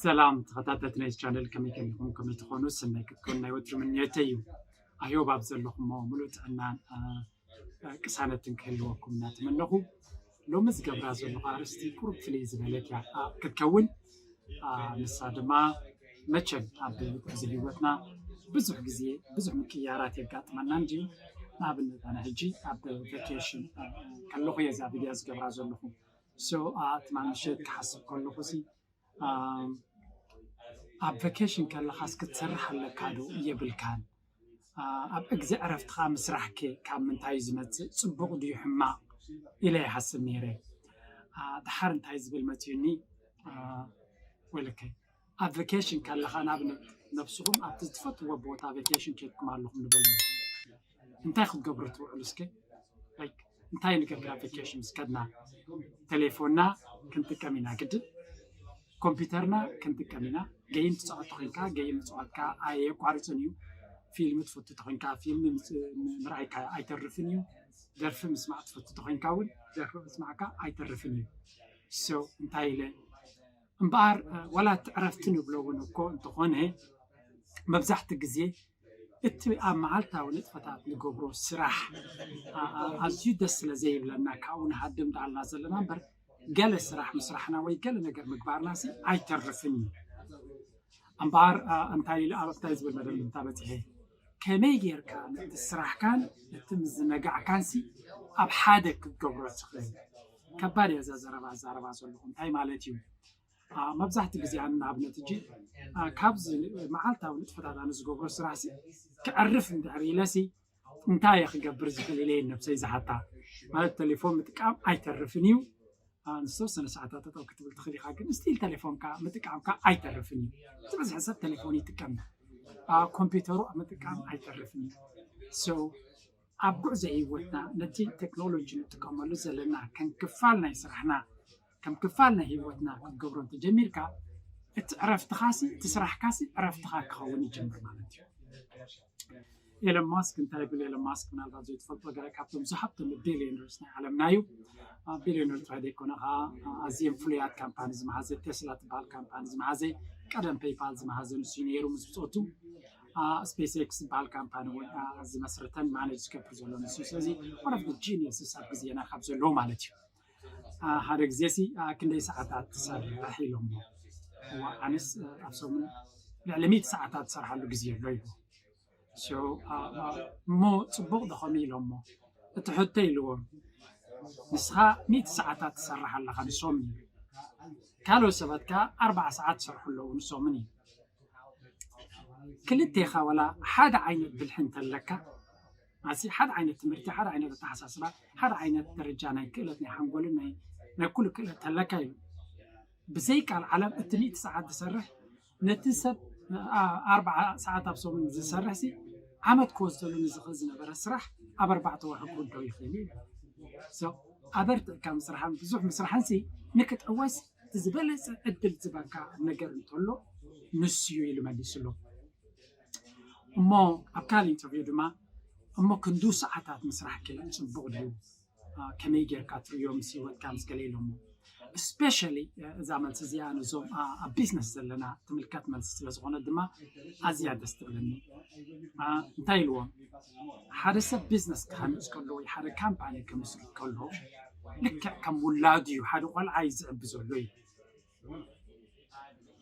ሰላም ተኸታተልቲ ናይ ቻነል፣ ከመይ ከሚኹም? ከመይ ትኾኑ? ሰናይ ክትኮኑ ናይ ወትሩ ምንዮተይ እዩ። ኣዮብ ኣብ ዘለኹሞ ሙሉእ ጥዕናን ቅሳነትን ክህልወኩም እናተመነኹ፣ ሎሚ ዝገብራ ዘለኹ ኣርእስቲ ቁሩብ ፍልይ ዝበለት እያ ክትከውን። ንሳ ድማ መቸም ኣብ ጉዕዞ ህይወትና ብዙሕ ግዜ ብዙሕ ምቅያራት የጋጥመና እንድዩ። ንኣብነት ኣነ ሕጂ ኣብ ቨኬሽን ከለኹ እየ እዛ ቪድያ ዝገብራ ዘለኹ። ትማል ምሸት ክሓስብ ከለኹ ሲ ኣብ ቨኬሽን ከለኻስ ክትሰርሕ ኣለካ ዶ የብልካን? ኣብ ግዜ ዕረፍትኻ ምስራሕ ከ ካብ ምንታይ እዩ ዝመፅእ? ፅቡቕ ድዩ ሕማቕ? ኢለ ይሓስብ ነይረ። ድሓር እንታይ ዝብል መፅዩኒ? ወለከ ኣብ ቨኬሽን ከለኻ ንኣብነት ነብስኹም ኣብቲ ዝትፈትዎ ቦታ ቨኬሽን ከድኩም ኣለኹም ንበሉ። እንታይ ክትገብሩ ትውዕሉ እስከ? እንታይ ንገብር ኣብ ቨኬሽን ምስ ከድና? ቴሌፎንና ክንጥቀም ኢና ግድን፣ ኮምፒውተርና ክንጥቀም ኢና። ገይም ትፃወት ተኮይንካ ገይም ምፅዋትካ ኣየቋርፅን እዩ። ፊልም ትፈቱ ተኮይንካ ፊልም ምርኣይካ ኣይተርፍን እዩ። ደርፊ ምስማዕ ትፈቱ ተኮይንካ እውን ደርፊ ምስማዕካ ኣይተርፍን እዩ። ሶ እንታይ ኢለ እምበኣር፣ ዋላ እቲ ዕረፍቲ ንብሎ እውን እኮ እንተኾነ መብዛሕቲ ግዜ እቲ ኣብ መዓልታዊ ንጥፈታት ንገብሮ ስራሕ ኣዝዩ ደስ ስለ ዘይብለና ካብኡ ንሃድም ዳኣልና ዘለና እምበር፣ ገለ ስራሕ ምስራሕና ወይ ገለ ነገር ምግባርና ሲ ኣይተርፍን እዩ። እምበኣር እንታይ ኢለ ኣብ እንታይ ዝብል መደምደምታ በፂሐ? ከመይ ጌርካ ነቲ ስራሕካን ነቲ ምዝነጋዕካን ሲ ኣብ ሓደ ክትገብሮ ትኽእል? ከባድ እያ እዛ ዘረባ ኣዛረባ ዘለኹ። እንታይ ማለት እዩ? መብዛሕቲ ግዜ ኣነ ንኣብነት እጂ ካብዚ መዓልታዊ ንጥፈታት ኣነ ዝገብሮ ስራሕ ሲ ክዕርፍ እንድሕር ኢለ ሲ እንታይ እየ ክገብር ዝኽእል ኢለ እየ ነብሰይ ዝሓታ። ማለት ተሌፎን ምጥቃም ኣይተርፍን እዩ። ንዝተወሰነ ሰዓታት ጠጠው ክትብል ትኽእል ኢኻ፣ ግን ስቲል ተሌፎንካ ምጥቃምካ ኣይተርፍን እዩ። ዝበዝሐ ሰብ ተሌፎን ይጥቀም፣ ኮምፒውተሩ ምጥቃም ኣይተርፍን እዩ። ኣብ ጉዕዞ ህይወትና ነቲ ቴክኖሎጂ ንጥቀመሉ ዘለና ከም ክፋል ናይ ስራሕና ከም ክፋል ናይ ህይወትና ክትገብሮ እንተጀሚርካ፣ እቲ ዕረፍትኻሲ እቲ ስራሕካሲ ዕረፍትኻ ክኸውን ይጀምር ማለት እዩ። ኤለን ማስክ እንታይ ይብል? ኤለን ማስክ ምናልባት ዘይትፈልጦ ገለ ካብቶም ዝሃብቶም ቢሊዮነርስ ናይ ዓለምና እዩ። ቢሊዮነር ጥራይ ዘይኮነ ከዓ ኣዝየን ፍሉያት ካምፓኒ ዝመሃዘ፣ ቴስላ ትበሃል ካምፓኒ ዝመሃዘ፣ ቀደም ፔይፓል ዝመሃዘ ንሱ ነይሩ ምስ ብፆቱ። ስፔስ ኤክስ ዝበሃል ካምፓኒ እውን ዝመስርተን ማኔጅ ዝገብር ዘሎ ንሱ። ስለዚ one of the geniuses ኣብ ግዜና ካብ ዘለዉ ማለት እዩ። ሓደ ግዜ ሲ ክንደይ ሰዓታት ትሰርሕ ኢሎሞ። ኣነስ ኣብ ሰሙን ልዕሊ ሚእቲ ሰዓታት ዝሰርሓሉ ግዜ ኣሎ ኢሉ። እሞ ፅቡቕ ዶ ከመይ ኢሎሞ? እቲ ሕቶ ኢልዎም፣ ንስኻ ሚእቲ ሰዓታት ትሰርሕ ኣለኻ ንሶም እዩ። ካልኦት ሰባት ከ ኣርባዓ ሰዓት ትሰርሑ ኣለዉ ንሶምን እዩ። ክልቴኻ ዋላ ሓደ ዓይነት ብልሒ እንተለካ፣ ኣሲ ሓደ ዓይነት ትምህርቲ፣ ሓደ ዓይነት ኣተሓሳስባ፣ ሓደ ዓይነት ደረጃ ናይ ክእለት ናይ ሓንጎልን ናይ ናይ ኩሉ ክእለት ተለካ እዩ። ብዘይ ቃል ዓለም እቲ ሚእቲ ሰዓት ዝሰርሕ ነቲ ሰብ ኣርባዓ ሰዓት ኣብ ሰሙን ዝሰርሕ ሲ ዓመት ክወስደሉ ንዝኽእል ዝነበረ ስራሕ ኣብ ኣርባዕተ ወርሒ ክውደው ይኽእል እዩ። ኣበርቲዕካ ምስራሕን ብዙሕ ምስራሕን ሲ ንክትዕወስ እቲ ዝበለፀ ዕድል ዝበካ ነገር እንተሎ ንሱ እዩ ኢሉ መሊስሉ። እሞ ኣብ ካልእ ኢንተርቪው ድማ እሞ ክንዱ ሰዓታት ምስራሕ ከ ፅቡቕ ድዩ? ከመይ ጌርካ ትርእዮ ምስ ሂወትካ ምስ ገለ ኢሎሞ። ስፔሻሊ እዛ መልሲ እዚኣ ነዞም ኣብ ቢዝነስ ዘለና ትምልከት መልሲ ስለ ዝኾነ ድማ ኣዝያ ደስ ትብለኒ። እንታይ ኢልዎም? ሓደ ሰብ ቢዝነስ ክሃንፅ ከሎ ወይ ሓደ ካምፓኒ ክምስርት ከሎ ልክዕ ከም ውላዱ እዩ፣ ሓደ ቆልዓ እዩ ዝዕቢ ዘሎ እዩ።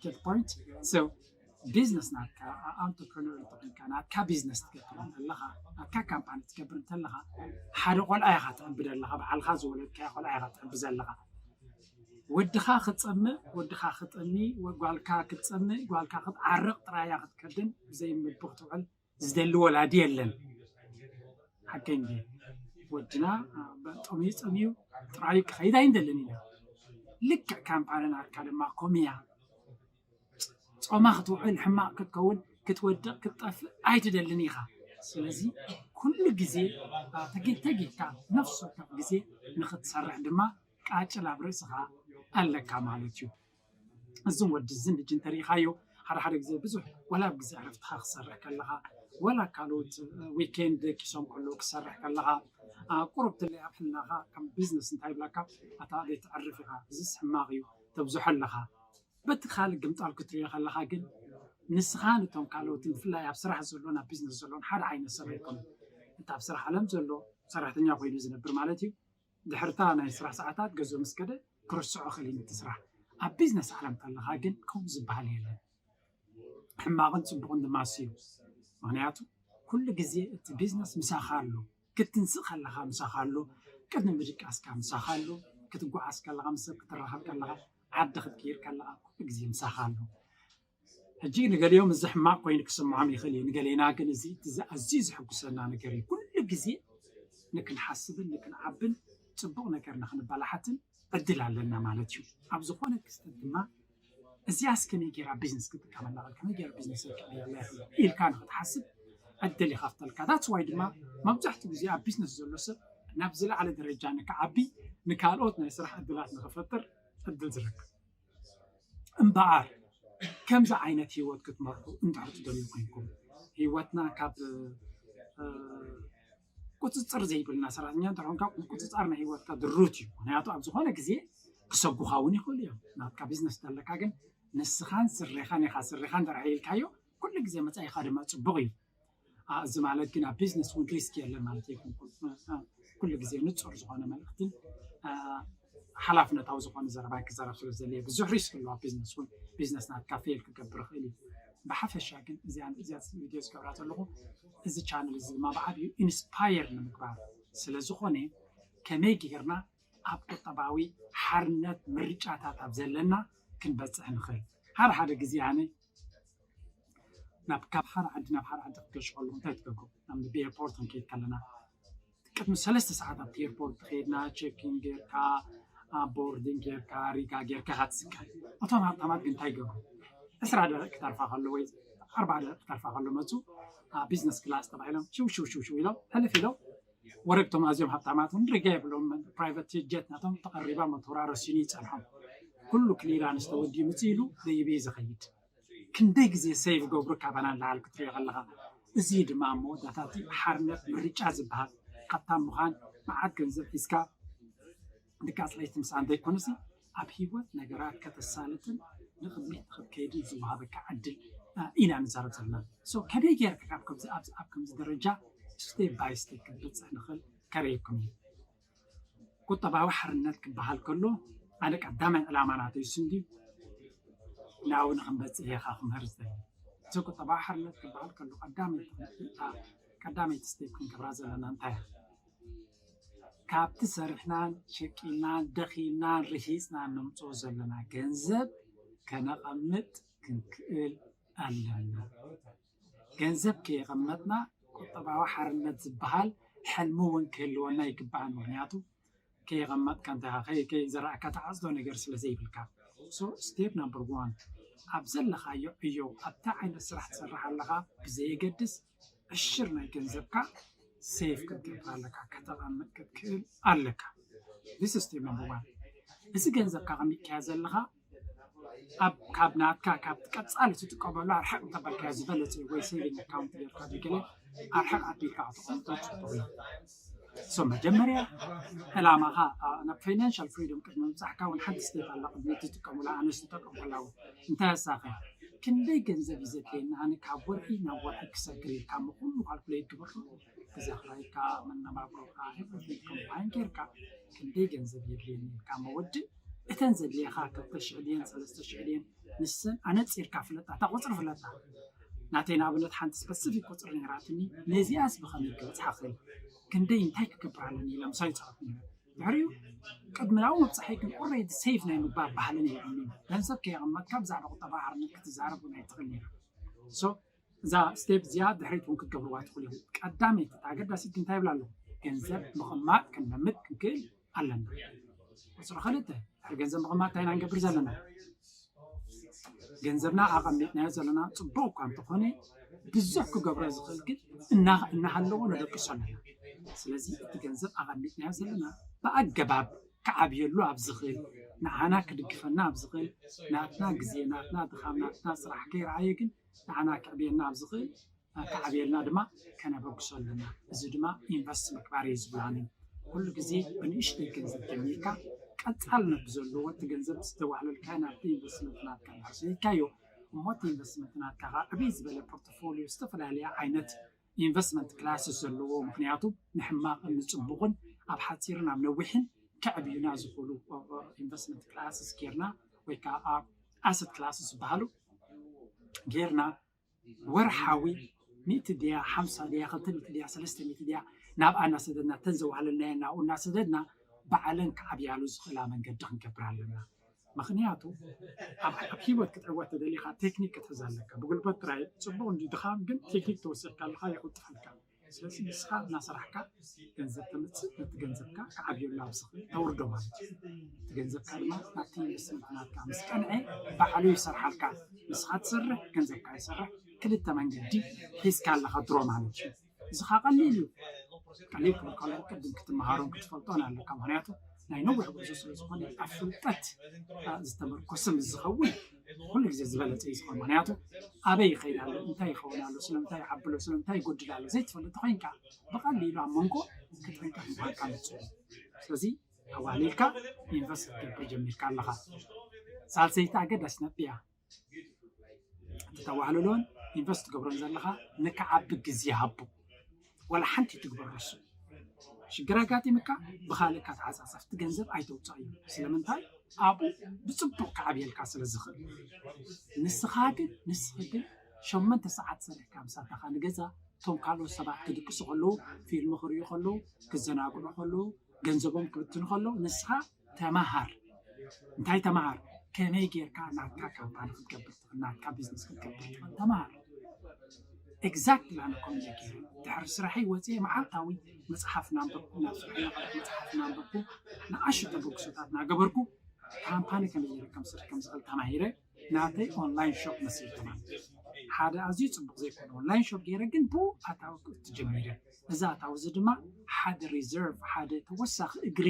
Get the point? So ቢዝነስ ናትካ ኣንተርፕረነር እንተኮንካ ናትካ ቢዝነስ ትገብር እንተለኻ ናትካ ካምፓኒ ትገብር እንተለኻ ሓደ ቆልዓ ኢኻ ትዕብድ ኣለኻ፣ በዓልኻ ዝወለድካዮ ቆልዓ ኢኻ ትዕብድ ዘለኻ። ወድኻ ክፀምእ ወድኻ ክጠሚ ጓልካ ክትፀምእ ጓልካ ክትዓርቕ ጥራያ ክትከድን ብዘይ ምግቢ ክትውዕል ዝደሊ ወላዲ የለን። ሓቀኝ ወድና ጠምዩ ፀምዩ ጥራዩ ክኸይድ ኣይንደልን ኢና። ልክዕ ካምፓኒ ናትካ ድማ ኮምያ ጾማ ክትውዕል ሕማቕ ክትከውን ክትወድቕ ክትጠፍእ ኣይትደልን ኢኻ። ስለዚ ኩሉ ግዜ ተጊድካ ነፍሲ ወከፍ ግዜ ንኽትሰርሕ ድማ ቃጭል ኣብ ርእስኻ ኣለካ ማለት እዩ። እዝን ወዲ እዝን ሕጂ እንተሪኢኻዮ ሓደ ሓደ ግዜ ብዙሕ ወላ ኣብ ግዜ ዕረፍትኻ ክሰርሕ ከለኻ ወላ ካልኦት ዊኬንድ ደቂሶም ከለዉ ክሰርሕ ከለኻ ቁሩብ ትለይ ኣብ ሕልናኻ ከም ቢዝነስ እንታይ ይብለካ ኣታ ዘይትዕርፍ ኢኻ እዝስ ሕማቕ እዩ ተብዝሖ ኣለኻ። በቲ ካልእ ግምጣል ክትሪኦ ከለኻ ግን ንስኻ ንቶም ካልኦትን ብፍላይ ኣብ ስራሕ ዘሎን ኣብ ቢዝነስ ዘሎን ሓደ ዓይነት ሰብ ኣይኮነን። እቲ ኣብ ስራሕ ዓለም ዘሎ ሰራሕተኛ ኮይኑ ዝነብር ማለት እዩ። ድሕርታ ናይ ስራሕ ሰዓታት ገዝኡ ምስ ከደ ክርስዖ ክእል ነቲ ስራሕ። ኣብ ቢዝነስ ዓለም ከለኻ ግን ከምኡ ዝበሃል የለን። ሕማቕን ጽቡቕን ድማ እሱ እዩ። ምኽንያቱ ኩሉ ግዜ እቲ ቢዝነስ ምሳኻ ኣሎ። ክትንስእ ከለኻ ምሳኻ ኣሎ። ቅድሚ ምድቃስካ ምሳኻ ኣሎ። ክትጓዓዝ ከለኻ ምስ ሰብ ክትራኸብ ከለኻ ዓዲ ክትቅይር ከለኻ ኩሉ ግዜ ምሳኻ ኣሎ። ሕጂ ንገሊኦም እዚ ሕማቕ ኮይኑ ክስምዖም ይኽእል እዩ። ንገሌና ግን እዚ ኣዝዩ ዘሐጉሰና ነገር እዩ። ኩሉ ግዜ ንክንሓስብን ንክንዓብን ጽቡቕ ነገር ንክንበላሓትን ዕድል ኣለና ማለት እዩ። ኣብ ዝኾነ ክስተት ድማ እዚኣስ ከመይ ገይራ ቢዝነስ ክጥቀመላ ከመይ ገይራ ቢዝነስ ኢልካ ንክትሓስብ ዕድል ይኸፍተልካ። That's why ድማ መብዛሕትኡ ግዜ ኣብ ቢዝነስ ዘሎ ሰብ ናብ ዝለዓለ ደረጃ ንክዓቢ ንካልኦት ናይ ስራሕ ዕድላት ንክፈጥር ዕድል ዝረክብ። እምበኣር ከምዚ ዓይነት ሂወት ክትመርሑ እንድሕር ትደልዩ ኮይንኩም፣ ሂወትና ካብ ቁፅፅር ዘይብልና ሰራሕተኛ እንተኾንካ ምቁፅፃር ናይ ሂወትካ ድሩት እዩ። ምክንያቱ ኣብ ዝኾነ ግዜ ክሰጉኻ እውን ይኽእሉ እዮም። ናትካ ቢዝነስ እንተለካ ግን ንስኻን ስሬኻን ኢኻ። ስሬኻ እንድሕር ኢልካዮ ኩሉ ግዜ መፃኢኻ ድማ ፅቡቕ እዩ። እዚ ማለት ግን ኣብ ቢዝነስ እውን ሪስክ የለን ማለት ኣይኮንኩን። ኩሉ ግዜ ንፁር ዝኾነ መልእኽትን ሓላፍነታዊ ዝኾነ ዘረባ ክዛረብ ስለ ዘድልየ ብዙሕ ሪስክ ኣለዎ ኣብ ቢዝነስ እውን። ቢዝነስ ናትካ ፌል ክገብር ይኽእል እዩ። ብሓፈሻ ግን እዚኣ እዚኣ ቪድዮ ዝገብራ ዘለኹ እዚ ቻነል እዚ ድማ ብዓብዩ ኢንስፓየር ንምግባር ስለ ዝኾነ ከመይ ጌርና ኣብ ቁጠባዊ ሓርነት ምርጫታት ኣብ ዘለና ክንበፅሕ ንኽእል። ሓደ ሓደ ግዜ ኣነ ናብ ካብ ሓደ ዓዲ ናብ ሓደ ዓዲ ክትገሹ ከለኹ እንታይ ትገብሩ? ናብ ኤርፖርት ክንከይድ ከለና ቅድሚ ሰለስተ ሰዓት ኣብቲ ኤርፖርት ከይድና ቸኪን ጌርካ ቦርዲንግ ጌርካ ሪጋ ጌርካ ኢኻ ትስከር። እቶም ሃብታማት ግን እንታይ ይገብሩ? ዕስራ ደቂቕ ክተርፋ ከሎ ወይ ኣርባዓ ደቂቕ ክተርፋ ከሎ መፁ ቢዝነስ ክላስ ተባሂሎም ሽው ሽው ሽው ሽው ኢሎም ሕልፍ ኢሎም ወረግቶም ኣዝዮም ሃብታማት እውን ሪጋ የብሎም። ፕራይቨት ጀት ናቶም ተቐሪባ መቶራ ረሲኑ ይፀንሖም። ኩሉ ክሊራንስ ተወዲኡ ምፅእ ኢሉ ደይበይ ዝኸይድ ክንደይ ግዜ ሴቭ ገብሩ ካባና ንላዕሊ ክትሪኦ ከለኻ። እዚ ድማ ኣብ መወዳእታ እቲ ሓርነት ምርጫ ዝበሃል ሃብታም ምዃን መዓት ገንዘብ ሒዝካ ድቃስ ለይቲ ምስኣን ዘይኮነሲ ኣብ ሂወት ነገራት ከተሳልጥን ንቕድሚት ንክትከይድን ዝወሃበካ ዕድል ኢና ንዛረብ ዘለና። ከመይ ጌርካ ካብ ከምዚ ኣብዚ ኣብ ከምዚ ደረጃ ስቴፕ ባይ ስቴፕ ክንበፅሕ ንኽእል ከርእየኩም እዩ። ቁጠባዊ ሓርነት ክበሃል ከሎ ኣነ ቀዳማይ ዕላማ ናተይ እሱ እንድዩ ናብኡ ንክንበፅሕ ኢኻ ክምህር ዝደሊ። እዚ ቁጠባዊ ሓርነት ክበሃል ከሎ ቀዳመይቲ ስቴፕ ክንገብራ ዘለና እንታይ እያ? ካብቲ ሰሪሕናን ሸቂልናን ደኺምናን ርሂፅናን ነምፅኦ ዘለና ገንዘብ ከነቐምጥ ክንክእል ኣለና። ገንዘብ ከየቐመጥና ቁጠባዊ ሓርነት ዝበሃል ሕልሚ እውን ክህልወና ይግባእ። ምክንያቱ ከየቐመጥካ እንታይ ከይዘራእካ ተዓፅዶ ነገር ስለ ዘይብልካ። ስቴፕ ናምበር ዋን ኣብ ዘለኻዮ ዕዮ ኣብታ ዓይነት ስራሕ ትሰርሕ ኣለኻ ብዘየገድስ ዕሽር ናይ ገንዘብካ ሴፍ ክትገብር ኣለካ፣ ከተቐምጥ ክትክእል ኣለካ። This is step number one። እዚ ገንዘብካ ቀሚጥካዮ ዘለኻ ኣብ ካብ ናትካ ካብ ቀጻሊ ትጥቀመሉ ኣርሓቕ እንተበልካዮ ዝበለጸ ወይ ሴቪንግ ኣካውንት ጌርካ ዝገለ ኣርሓቕ ኣቢልካ ከተቐምጦ ጽቡቕ እዩ። So መጀመርያ ዕላማኻ ናብ ፋይናንሻል ፍሪደም ቅድሚ ምብጻሕካ እውን ሓንቲ ስቴፕ ኣላ ቅድሚ ትጥቀሙላ ኣነ ዝተጠቀምኩላ እውን እንታይ ኣሳኸ ክንደይ ገንዘብ እዩ ዘድልየኒ ኣነ ካብ ወርሒ ናብ ወርሒ ክሰግር ኢልካ እሞ ኩሉ ካልኩሌት ግበሮ። ገዛ ክራይካ፣ መነባብሮካ፣ ኤቭሪቲንግ ኮምባይን ጌርካ ክንደይ ገንዘብ የድልየኒ ኢልካ እሞ ወድእ። እተን ዘድልየኻ ክልተ ሽሕ ድየን ሰለስተ ሽሕ ድየን ንሰን ኣነጺርካ ፍለጣ። እታ ቁጽሪ ፍለጣ። ናተይ ንኣብነት ሓንቲ ስፐሲፊክ ቁጽሪ ነይራትኒ። ነዚኣስ ብኸመይ ክበጽሓ ክእል? ክንደይ እንታይ ክገብር ኣለኒ ኢለ ምሳይ ይጻወት ነይረ። ድሕሪኡ ቅድሚ ናብኡ ምብጻሐይ ግን ኦልሬዲ ሴቭ ናይ ምግባር ባህሊ ነይሩኒ። ገንዘብ ከየቐመጥካ ብዛዕባ ቁጠባ ሓርነት ክትዛረብ እውን ኣይትኽእል ነይራ። So እዛ ስቴፕ እዚኣ ድሕሪት እውን ክትገብርዋ ትኽእሉ ኢኹም። ቀዳመይቲ እታ ኣገዳሲት ግን እንታይ ይብላ ኣለኹ? ገንዘብ ምቕማጥ ክንለምድ ክንክእል ኣለና። ቁፅሪ ክልተ ድሕሪ ገንዘብ ምቕማጥ እንታይ ኢና ንገብር ዘለና? ገንዘብና ኣቐሚጥናዮ ዘለና ፅቡቕ እኳ እንተኾነ ብዙሕ ክገብሮ ዝኽእል ግን እናሃለዎ ነደቅሶ ኣለና። ስለዚ እቲ ገንዘብ ኣቐሚጥናዮ ዘለና ብኣገባብ ክዓብየሉ ኣብ ዝኽእል፣ ንዓና ክድግፈና ኣብ ዝኽእል፣ ናትና ግዜ፣ ናትና ድኻም፣ ናትና ስራሕ ከይረኣየ ግን ንዓና ክዕብየና ኣብ ዝኽእል ክዓብየልና ድማ ከነበግሶ ኣለና። እዚ ድማ ኢንቨስት ምግባር እዩ ዝብላኒ። ኩሉ ግዜ ብንእሽተይ ገንዘብ ጀሚርካ ቀፃልነት ብዘለዎ እቲ ገንዘብ ዝተዋህለልካ ናብቲ ኢንቨስትመንት ናትካ እንዳሰይካዮ እሞ እቲ ኢንቨስትመንት ናትካ ከዓ ዕብይ ዝበለ ፖርትፎሊዮ ዝተፈላለያ ዓይነት ኢንቨስትመንት ክላስስ ዘለዎ፣ ምክንያቱ ንሕማቕን ንፅቡቕን ኣብ ሓፂርን ኣብ ነዊሕን ከዕብዩና ዝኽእሉ ኢንቨስትመንት ክላስስ ጌርና ወይ ከዓ ኣሰት ክላስስ ዝበሃሉ ጌርና ወርሓዊ ሚእቲ ድያ ሓምሳ ድያ ክልተ ሚእቲ ድያ ሰለስተ ሚእቲ ድያ ናብኣ እናሰደድና እተን ዘዋህለልናየን ናብኡ እናሰደድና ባዕለን ክዓብያሉ ዝኽእላ መንገዲ ክንገብር ኣለና። ምክንያቱ ኣብ ኣብ ሂወት ክትዕወት ተደሊኻ ቴክኒክ ክትሕዝ ኣለካ። ብጉልበት ጥራይ ፅቡቅ እንዲ ድኻም ግን ቴክኒክ ተወሲድካ ኣለካ የቅልጥፈልካ። ስለዚ ንስኻ እናሰራሕካ ገንዘብ ተምፅእ፣ ነቲ ገንዘብካ ክዓብየሉ ኣብ ዝኽእል ተውርዶ ማለት እዩ። እቲ ገንዘብካ ድማ ናብቲ ኢንቨስትመንት ናትካ ምስ ቀንዐ ባዕሉ ይሰርሓልካ። ንስኻ ትሰርሕ፣ ገንዘብካ ይሰርሕ። ክልተ መንገዲ ሒዝካ ኣለኻ ድሮ ማለት እዩ። እዚ ኸዓ ቀሊል እዩ። ቀሊል ክብል ከለኹ ቅድም ክትመሃሮን ክትፈልጦን ኣለካ። ምክንያቱ ናይ ነዊሕ ጉዕዞ ስለ ዝኾነ ኣብ ፍልጠት ዝተመርኮሰ ምስ ዝኸውን ኩሉ ግዜ ዝበለፀ እዩ ዝኾን። ምክንያቱ ኣበይ ይኸይድ ኣሎ፣ እንታይ ይኸውን ኣሎ፣ ስለምንታይ ይዓብሎ፣ ስለምንታይ ይጎድል ኣሎ ዘይትፈልጥ ተኮይንካ ብቐሊሉ ኣብ መንጎ ክጥንቀቕ ምዃንካ ምፅእ። ስለዚ ኣዋሊልካ ኢንቨስት ክትገብር ጀሚርካ ኣለኻ። ሳልሰይቲ ኣገዳሲ ነጥቢ እያ። እቲ ተዋህልሎን ኢንቨስት ትገብሮን ዘለኻ ንክዓቢ ግዜ ሃቡ። ዋላ ሓንቲ ትግበር ርሱ ሽግር ኣጋጢምካ ብኻልእካ ተዓፃፀፍቲ ገንዘብ ኣይተውፅኣዮ። ስለምንታይ? ኣብኡ ብፅቡቅ ክዓብየልካ ስለ ዝኽእል። ንስኻ ግን ንስኺ ግን ሸመንተ ሰዓት ሰሪሕካ ምስ ኣተኻ ንገዛ እቶም ካልኦት ሰባት ክድቅሱ ከለዉ፣ ፊልሚ ክርእዩ ከለዉ፣ ክዘናግዑ ከለዉ፣ ገንዘቦም ክብትኑ ከለዉ ንስኻ ተመሃር። እንታይ ተመሃር? ከመይ ጌርካ ናትካ ካምፓኒ ክትገብር ትኽእል፣ ናትካ ቢዝነስ ክትገብር ትኽእል ተመሃር። ኤግዛክትሊ ኣነ ከምኡ እየ ገይረ። ድሕሪ ስራሐይ ወፅየ መዓልታዊ መፅሓፍ እናንበብኩ፣ ናብ ስራሕ እናኸድኩ መፅሓፍ እናንበብኩ፣ ንኣሽቱ ተበግሶታት እናገበርኩ ካምፓኒ ከመይ ገይረ ከምስርሕ ከምዝኽእል ተማሂረ። ናተይ ኦንላይን ሾፕ መስሪተ ማለት እዩ። ሓደ ኣዝዩ ፅቡቅ ዘይኮነ ኦንላይን ሾፕ ገይረ ግን ብኡ ኣታዊ ክእቱ ጀሚረ። እዚ ኣታዊ እዚ ድማ ሓደ ሪዘርቭ፣ ሓደ ተወሳኺ እግሪ፣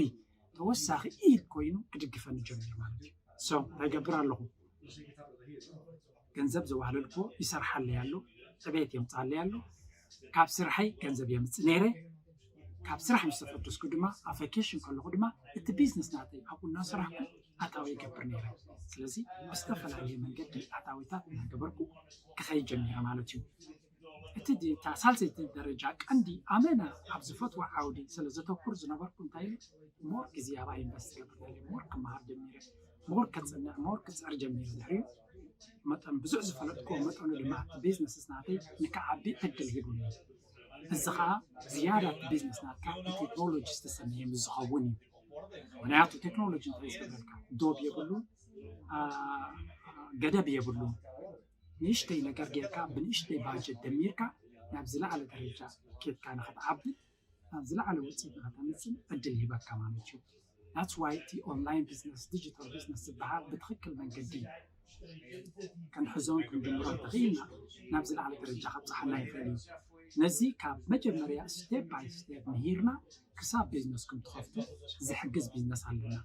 ተወሳኺ ኢድ ኮይኑ ክድግፈኒ ጀሚሩ ማለት እዩ። ሶ እንታይ ገብር ኣለኹ? ገንዘብ ዘዋህለልኩዎ ይሰርሓለይ ኣሎ፣ ዕቤት የምፃለይ ኣሎ። ካብ ስርሐይ ገንዘብ የምፅእ ነይረ። ካብ ስራሕ ምስ ተፈደስኩ ድማ ኣብ ቫኬሽን ከለኹ ድማ እቲ ቢዝነስ ናተይ ኣብኡ እናሰራሕኩ ኣታዊ ይገብር ነይረ። ስለዚ ብዝተፈላለየ መንገዲ ኣታዊታት እናገበርኩ ክኸይድ ጀሚረ ማለት እዩ። እቲ ድ- እታ ሳልሰይቲ ደረጃ ቀንዲ ኣመና ኣብ ዝፈትዎ ዓውዲ ስለ ዘተኩር ዝነበርኩ እንታይ ኢሉ ሞር ግዜ ኣብኣ ኢንቨስት ገብር ሞር ክመሃር ጀሚረ። ሞር ከፅንዕ ሞር ክፅዕር ጀሚረ። ድሕሪኡ መጠን ብዙሕ ዝፈለጥኩዎ መጠኑ ድማ እቲ ቢዝነስስ ናተይ ንክዓቢ ዕድል ሂቡኒ። እዚ ከዓ ዝያዳ እቲ ቢዝነስ ናትካ ብቴክኖሎጂ ዝተሰነየ ምስ ዝኸውን እዩ። ምክንያቱ ቴክኖሎጂ እንታይ ዝገብረልካ ዶብ የብሉ፣ ገደብ የብሉ። ንእሽተይ ነገር ጌርካ ብንእሽተይ ባጀት ደሚርካ ናብ ዝለዓለ ደረጃ ኬድካ ንክትዓብድ ናብ ዝለዓለ ውፅኢት ንክተምፅእ ዕድል ይህበካ ማለት እዩ። That's why እቲ ኦንላይን ቢዝነስ ዲጂታል ቢዝነስ ዝበሃል ብትክክል መንገዲ ክንሕዞን ክንድምሮን ተኽኢልና ናብ ዝለዓለ ደረጃ ከብፅሓና ይኽእል እዩ። ነዚ ካብ መጀመርያ ስቴፕ ባይ ስቴፕ ምሂርና ክሳብ ቢዝነስኩም ትኸፍቱ ዝሕግዝ ቢዝነስ ኣለና።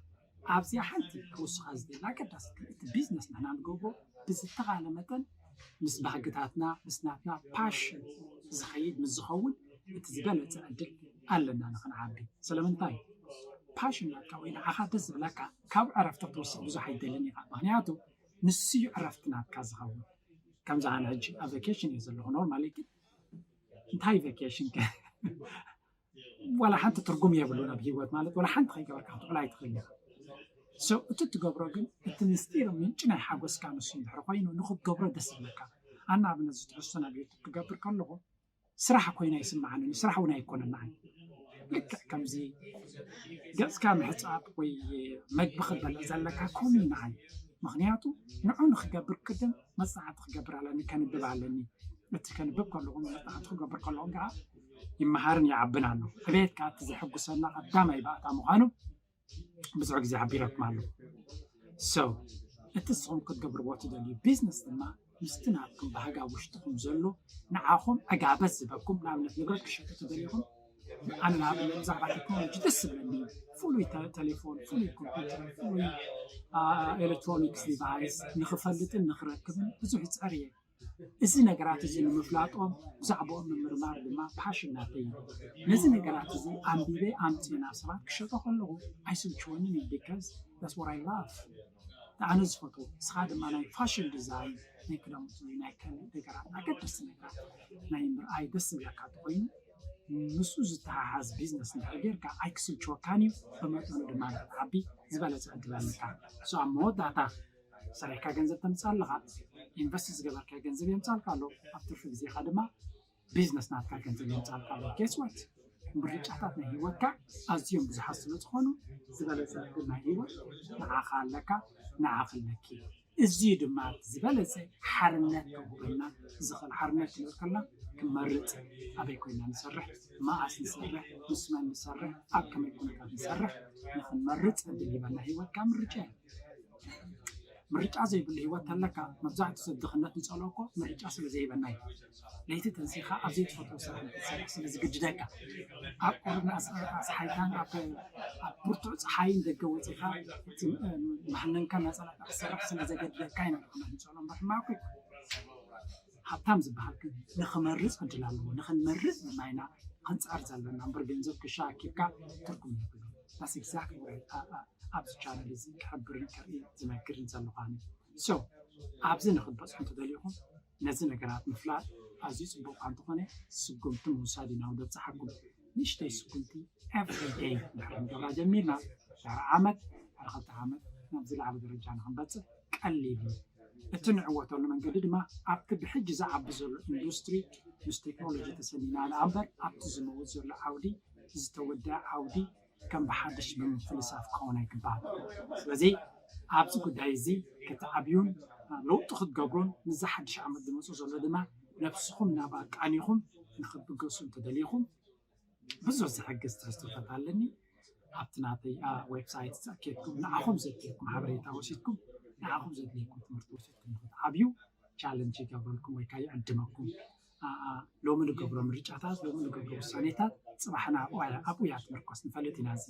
ኣብዚኣ ሓንቲ ክውስኻ ዝደሊ ኣገዳሲ እቲ ቢዝነስ ንሕና ንገብሮ ብዝተኻለ መጠን ምስ ባህግታትና ምስ ናትና ፓሽን ዝኸይድ ምስ ዝኸውን እቲ ዝበለፀ ዕድል ኣለና ንክንዓቢ። ስለምንታይ? ፓሽን ናትካ ወይ ንዓኻ ደስ ዝብለካ ካብ ዕረፍቲ ክትወስድ ብዙሕ ኣይደልን ኢኻ። ምክንያቱ ንሱ እዩ ዕረፍቲ ናትካ ዝኸውን። ከምዚ ኣነ ሕጂ ኣብ ቫኬሽን እየ ዘለኹ። ኖርማሊ ግን እንታይ ቫኬሽን ከ ዋላ ሓንቲ ትርጉም የብሉን ኣብ ሂወት። ማለት ዋላ ሓንቲ ከይገበርካ ክትውዕል ኣይትኽእል ኢኻ። So እቲ ትገብሮ ግን እቲ ምስጢር ምንጪ ናይ ሓጎስካ ንሱ እንድሕር ኮይኑ ንክትገብሮ ደስ ይብለካ። ኣነ ኣብነት እዚ ትሕዝቶ ናብ ዩቱብ ክገብር ከለኹ ስራሕ ኮይና ይስምዓኒ፣ ስራሕ እውን ኣይኮነን ንዓይ። ልክዕ ከምዚ ገፅካ ምሕፃብ ወይ መግቢ ክትበልዕ ዘለካ ከምኡ እዩ ንዓይ። ምክንያቱ ንዑ ንክገብር ቅድም መፅናዕቲ ክገብር ኣለኒ፣ ከንብብ ኣለኒ። እቲ ከንብብ ከለኹ መፅናዕቲ ክገብር ከለኹ ከዓ ይመሃርን ይዓብን ኣሎ። ዕቤት ከዓ እቲ ዘሐጉሰና ቀዳማይ ባእታ ምዃኑ ብዙሕ ግዜ ሓቢረኩም ኣለኹ። So እቲ ንስኹም ክትገብርዎ ትደልዩ ቢዝነስ ድማ ምስቲ ናትኩም ባህጋ ውሽጥኹም ዘሎ ንዓኹም ዕጋበት ዝበኩም፣ ንኣብነት ንብረት ክሸጡ ተደሊኹም፣ ኣነ ንኣብነት ብዛዕባ ቴክኖሎጂ ደስ ዝብለኒ ፍሉይ ተ- ቴሌፎን፣ ፍሉይ ኮምፒውተር፣ ፍሉይ ኤሌክትሮኒክስ ዲቫይስ ንክፈልጥን ንክረክብን ብዙሕ ይፅዕር እየ። እዚ ነገራት እዚ ንምፍላጦም ብዛዕባኦም ምምርማር ድማ ፓሽን ናተይ እዩ። ነዚ ነገራት እዚ ኣንቢበ ኣምፅእ ናብ ሰባት ክሸጦ ከለኹ ኣይስልችወንን እዩ። Because that's what I love። ኣነ ዝፈትዎ ንስኻ ድማ ናይ ፋሽን ዲዛይን ናይ ክዳውንቲ ናይ ካልእ ነገራት ኣገደስቲ ነገራት ናይ ምርኣይ ደስ ዝብለካ እንተኮይኑ ምስኡ ዝተሓሓዝ ቢዝነስ እንድሕር ጌርካ ኣይክስልችወካን እዩ። ብመጠኑ ድማ ንክትዓቢ ዝበለፀ ዕድል ኣለካ። So ኣብ መወዳእታ ሰሪሕካ ገንዘብ ተምፅእ ኣለኻ፣ ኢንቨስት ዝገበርካ ገንዘብ የምፃልካ ኣሎ። ኣብ ትርፊ ግዜኻ ድማ ቢዝነስ ናትካ ገንዘብ የምፃልካ ኣሎ። Guess what? ምርጫታት ናይ ህይወትካ ኣዝዮም ብዙሓት ስለ ዝኾኑ ዝበለፀ ዕድል ናይ ህይወት ንዓኻ ኣለካ፣ ንዓኺ ኣለኪ። እዚ ድማ ዝበለፀ ሓርነት ከውህበና ዝኽእል ሓርነት ክንብል ከለና ክንመርፅ ኣበይ ኮይና ንሰርሕ፣ መኣስ ንሰርሕ፣ ምስ መን ንሰርሕ፣ ኣብ ከመይ ኩነታት ንሰርሕ ንክንመርፅ ዕድል ሂበና። ህይወትካ ምርጫ እዩ። ምርጫ ዘይብሉ ህይወት ተለካ መብዛሕትኡ ሰብ ድኽነት ንፀልኦ እኮ ምርጫ ስለ ዘይበና እዩ። ለይቲ ተንሲኻ ኣብ ዘይትፈትዎ ስራሕ ንክትሰርሕ ስለ ዝግድደካ ኣብ ቁርን ኣስሓይታን ኣብ ብርቱዕ ፀሓይን ደገ ወፂኻ መሃነንካ እናፀላእካ ክትሰርሕ ስለ ዘገድደካ ኢና ድኽነት ንፀልኦ እምበር ሕማቅ እኮ። ሃብታም ዝበሃል ግን ንኽመርፅ ዕድል ኣለዎ። ንኽንመርፅ ድማ ኢና ክንፅዕር ዘለና እምበር ገንዘብ ክሻ ኣኪብካ ትርጉም የብሉ። That's exactly what I- I- I- ኣብዚ ቻነል እዚ ክሕብርን ከርኢ ዝነግርን ዘለኳኒ። So ኣብዚ ንኽበፅሑ እንተደሊኹም ነዚ ነገራት ምፍላጥ ኣዝዩ ፅቡቅ እኳ እንተኾነ ስጉምቲ ምውሳድ ኢና ወደ ብፅሓኩም። ንእሽተይ ስጉምቲ every day ድሕሪ ንገብራ ጀሚርና ድሕሪ ዓመት ድሕሪ ክልተ ዓመት ናብ ዝለዓለ ደረጃ ንክንበፅሕ ቀሊል እዩ። እቲ ንዕወተሉ መንገዲ ድማ ኣብቲ ብሕጂ ዝዓቢ ዘሎ ኢንዱስትሪ ምስ ቴክኖሎጂ ተሰኒና ደኣ እምበር ኣብቲ ዝመውት ዘሎ ዓውዲ ዝተወደአ ዓውዲ ከም ብሓድሽ ብምፍልሳፍ ክኸውን ኣይግባእ። ስለዚ ኣብዚ ጉዳይ እዚ ክትዓብዩን ለውጢ ክትገብሩን ምስዚ ሓድሽ ዓመት ዝመፁ ዘሎ ድማ ነብስኹም ናብ ኣቃኒኹም ንክትብገሱ እንተደሊኹም ብዙሕ ዝሕግዝ ትሕዝቶታት ኣለኒ። ኣብቲ ናተይ ዌብሳይት ኬድኩም ንዓኹም ዘድልየኩም ሓበሬታ ወሲድኩም ንዓኹም ዘድልየኩም ትምህርቲ ወሲድኩም ንክትዓብዩ ቻለንጅ ይገብረልኩም ወይ ከዓ ይዕድመኩም። ሎሚ ንገብሮ ምርጫታት ሎሚ ንገብሮ ውሳኔታት ፅባሕና ኣብኡ እያ ትምርኮስ ንፈልጥ ኢና። እዚ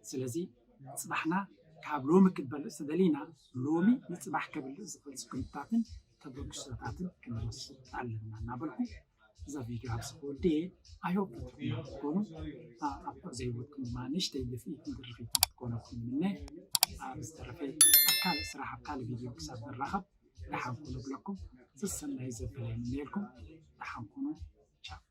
ስለዚ ፅባሕና ካብ ሎሚ ክትበልፅ ተደሊና ሎሚ ንፅባሕ ከብልፅ ዝኽእል ስጉምትታትን ተበግሶታትን ክንወስድ ኣለና እናበልኩ እዛ ቪድዮ ኣብዚ ክወዲ እየ። I hope ትጠቅሙ ክትኮኑ ኣብ ጉዕዞ ህይወትኩም ድማ ንእሽተይ ድፍኢት ንድርኺት ክትኮነኩም ይምነ። ኣብ ዝተረፈ ኣብ ካልእ ስራሕ ኣብ ካልእ ቪድዮ ክሳብ ንራኸብ ደሓን ኩኑ እብለኩም። ሰሰናዩ ዘበለ ይምነየልኩም። ደሓን ኩኑ። ቻው።